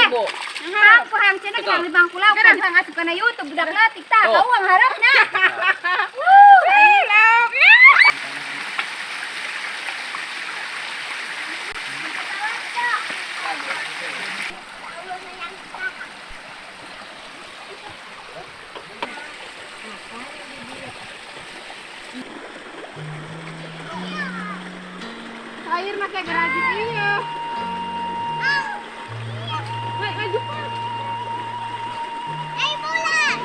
Hang ko hang cenah hang libang pulau kan hang asup kana YouTube budak leutik tah kau ang harapna. Air make gerajik iya. Maju Pak. Bulan.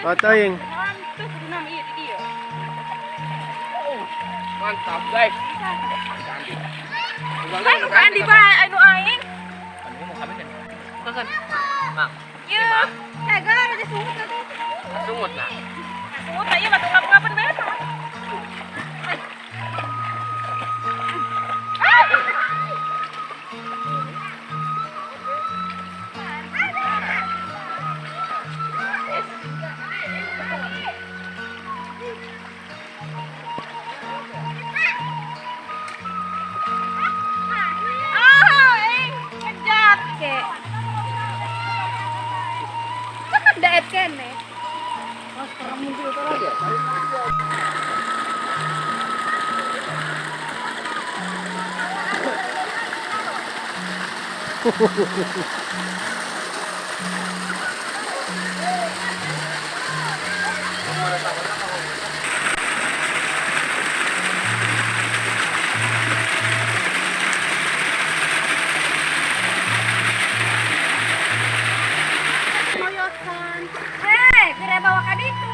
Patoying. Mantap guys. Andi ba anu aing? Anu Mak. Iya. Cagar ada sungut atuh. Sungut lah. Sungut ieu mah ngap-ngapan bae. Hei, kira bawa ka ditu.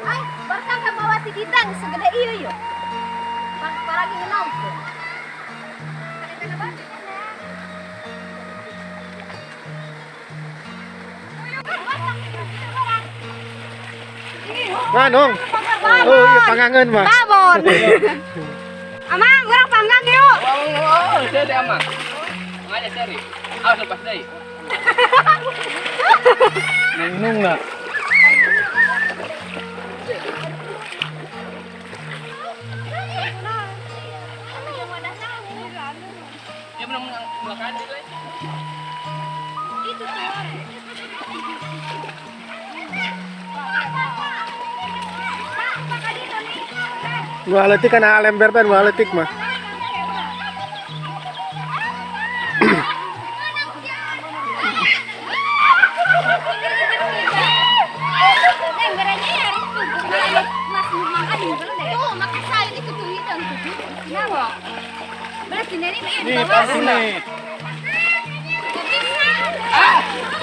Ay, barka ka bawa si Gitang segede iyo yo. Parang ngenaw ko. Manong. Oh, iya pangangan mah. Babon. Amang, urang panggang yuk. Oh, seri amang. Ngaya seri. Awas lepas deui. Nung na. Dia belum makan itu. Itu tuh. Nu aletik kana lember ben nu aletik mah.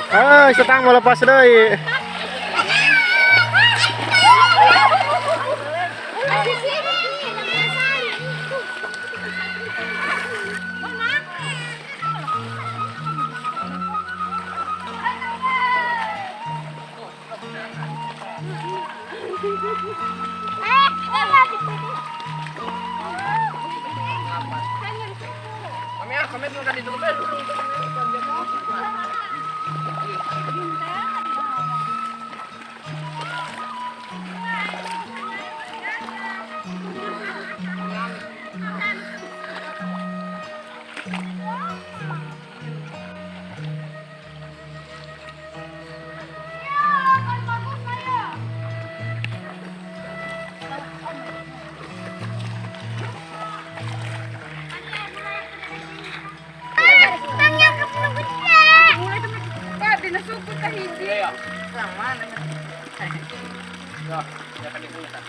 Ah, setang mau lepas deui. Ya, ya kan itu ya.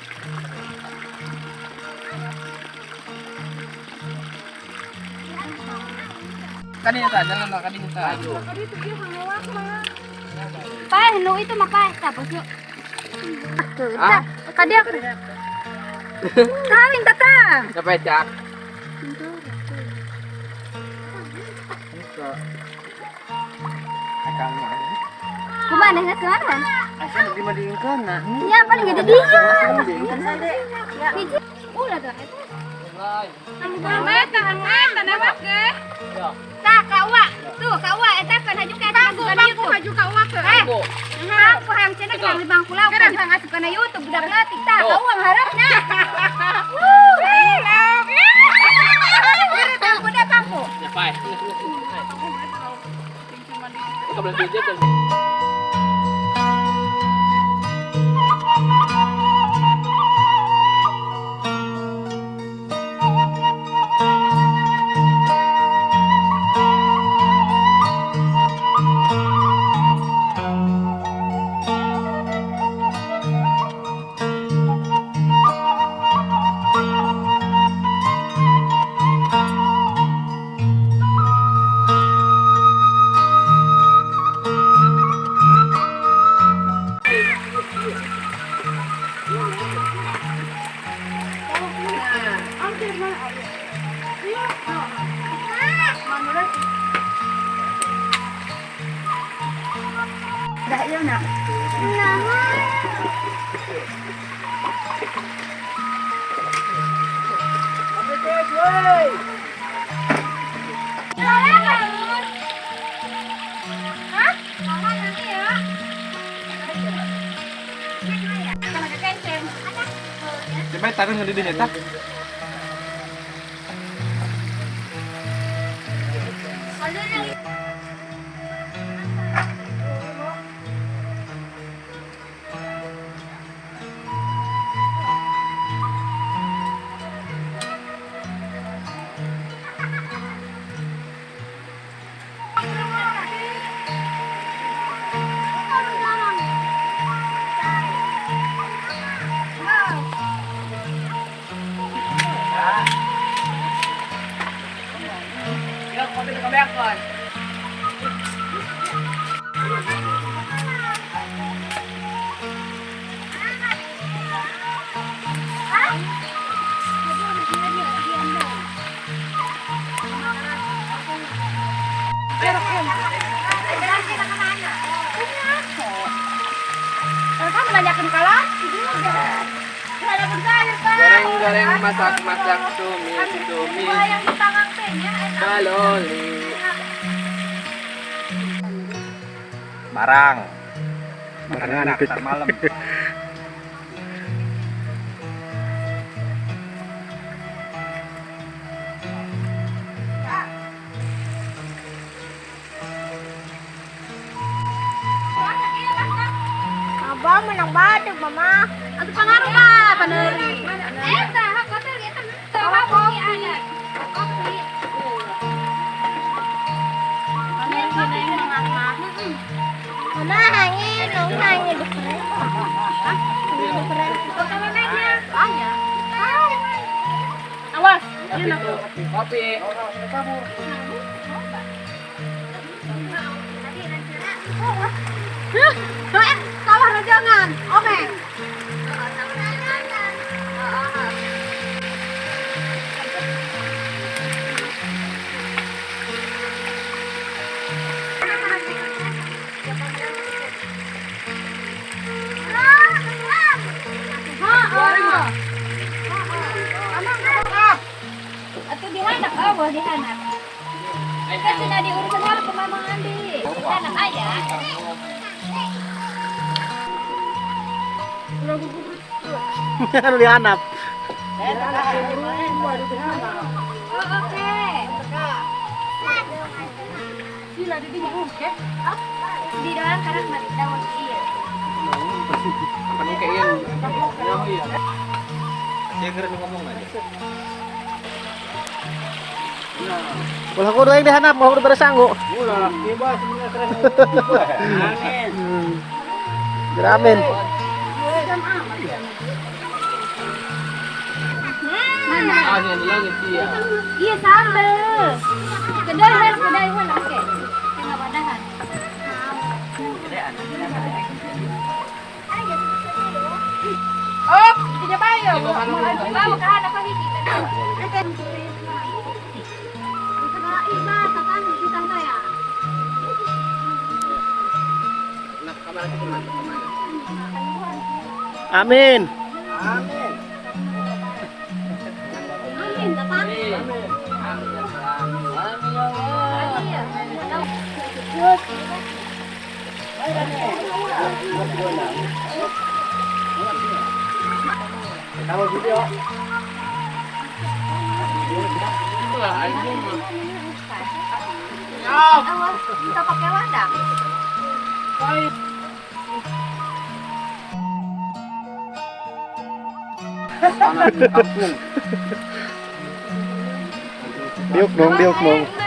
Kanina ta, jalan na kanina ta. Paeh nu itu mah paeh tapos yuk. Ah, kadiak. Kawin tata. Sampai cak. Kumaha nggak kemana? Di madingkeun nah. Ya paling gede dia. Hiji. Ulah tuh eta. Eta eta nama ke. Tah ka uwa. Tuh ka uwa eta kan haju ka eta asup kana YouTube. Haju ka uwa ke. Eh. Bangku hayang cenah kana di bangku lauk kan hayang asup kana YouTube budak leutik tah ka uwa harapna. Wuh. Bangku deh bangku. Ya, paeh. Kabel DJ kan. Hah? Nanti ya. Coba taruh ngedi di nyata. Ya, kopi ke bekon. Goreng-goreng masak-masak tumis-tumis baloli. Barang. Barang Enak, antik. ntar malam. Abah menang baduk, Mama. Atuh pangaruh mah paneuri. Eta hak kotor eta teu kopi ada. Kopi. Mama hangin, nong hangin. Awas, Kopi. Sawah rejangan, ome. Atau dihanak, oh boleh dihanak. Kan sudah diurusan harus ke Mamang Andi. Dihanak aja. Anu dihanap. Oh, oke. Di dalam karena mati daun iya. Kan kayak iya. Saya keren ngomong aja. Ulah kudu aing dihanap, mau kudu beres sanggu. Ulah, tiba sebenarnya keren. Amin. Amin. Mana? Ah, ini lagi sih ya. Iya sambel. Kedai kan, kedai kan oke. Tengah padahan. Oh, tidak bayar. Bawa ke apa hiji. Amin. Amin. Amin, tatang. Amin. Awas, kita pakai wadah. Diuk dong, diuk dong.